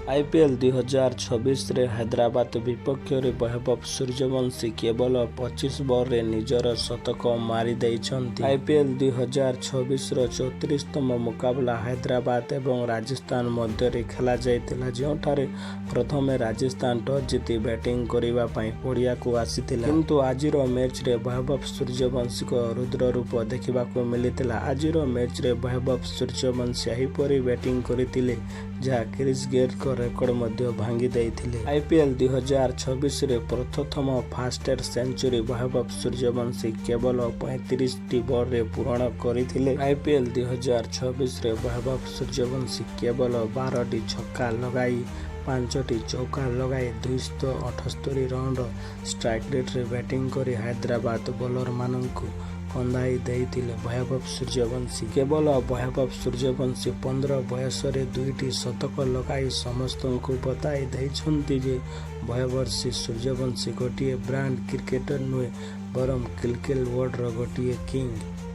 IPL 2026ରେ Hyderabad ବିପକ୍ଷରେ ବୈଭବ ସୂର୍ଯ୍ୟବଂଶୀ କେବଳ 25 ବଲରେ ନିଜର ଶତକ ମାରିଦେଇଛନ୍ତି। ଆଇପିଏଲ୍ 2026ର 34ତମ ମୁକାବିଲା ହାଇଦ୍ରାବାଦ ଏବଂ ରାଜସ୍ଥାନ ମଧ୍ୟରେ ଖେଳାଯାଇଥିଲା, ଯେଉଁଠାରେ ପ୍ରଥମେ ରାଜସ୍ଥାନ ଟସ୍ ଜିତି ବ୍ୟାଟିଂ କରିବା ପାଇଁ ପଡ଼ିଆକୁ ଆସିଥିଲା। କିନ୍ତୁ ଆଜିର ମ୍ୟାଚ୍ରେ ବୈଭବ ସୂର୍ଯ୍ୟବଂଶୀଙ୍କ ରୁଦ୍ର ରୂପ ଦେଖିବାକୁ ମିଳିଥିଲା। ଆଜିର ମ୍ୟାଚ୍ରେ ବୈଭବ ସୂର୍ଯ୍ୟବଂଶୀ ଏହିପରି ବ୍ୟାଟିଂ କରିଥିଲେ, ଯାହା କ୍ରିସ୍ ଗେଲ୍ଙ୍କ ରେକର୍ଡ ମଧ୍ୟ ଭାଙ୍ଗି ଦେଇଥିଲେ। ଆଇପିଏଲ୍ 2026ରେ ପ୍ରଥମ ଫାଷ୍ଟେଷ୍ଟ ସେଞ୍ଚୁରୀ ବୈଭବ ସୂର୍ଯ୍ୟବଂଶୀ କେବଳ 35ଟି ବଲରେ ପୂରଣ କରିଥିଲେ। ଆଇପିଏଲ୍ 2026ରେ ବୈଭବ ସୂର୍ଯ୍ୟବଂଶୀ କେବଳ 12ଟି ଛକା ଲଗାଇ, ପାଞ୍ଚଟି ଚୌକା ଲଗାଇ, 278 ରନ୍ର ଷ୍ଟ୍ରାଇକ୍ ରେଟ୍ରେ ବ୍ୟାଟିଂ କରି ହାଇଦ୍ରାବାଦ ବୋଲରମାନଙ୍କୁ କନ୍ଦାଇ ଦେଇଥିଲେ ବୈଭବ ସୂର୍ଯ୍ୟବଂଶୀ। କେବଳ ବୈଭବ ସୂର୍ଯ୍ୟବଂଶୀ 15 ବୟସରେ ଦୁଇଟି ଶତକ ଲଗାଇ ସମସ୍ତଙ୍କୁ ବତାଇ ଦେଇଛନ୍ତି ଯେ ବୈଭବ ସୂର୍ଯ୍ୟବଂଶୀ ଗୋଟିଏ ବ୍ରାଣ୍ଡ କ୍ରିକେଟର ନୁହେଁ, ବରଂ କ୍ରିକେଟ ୱାର୍ଲ୍ଡର ଗୋଟିଏ କିଙ୍ଗ।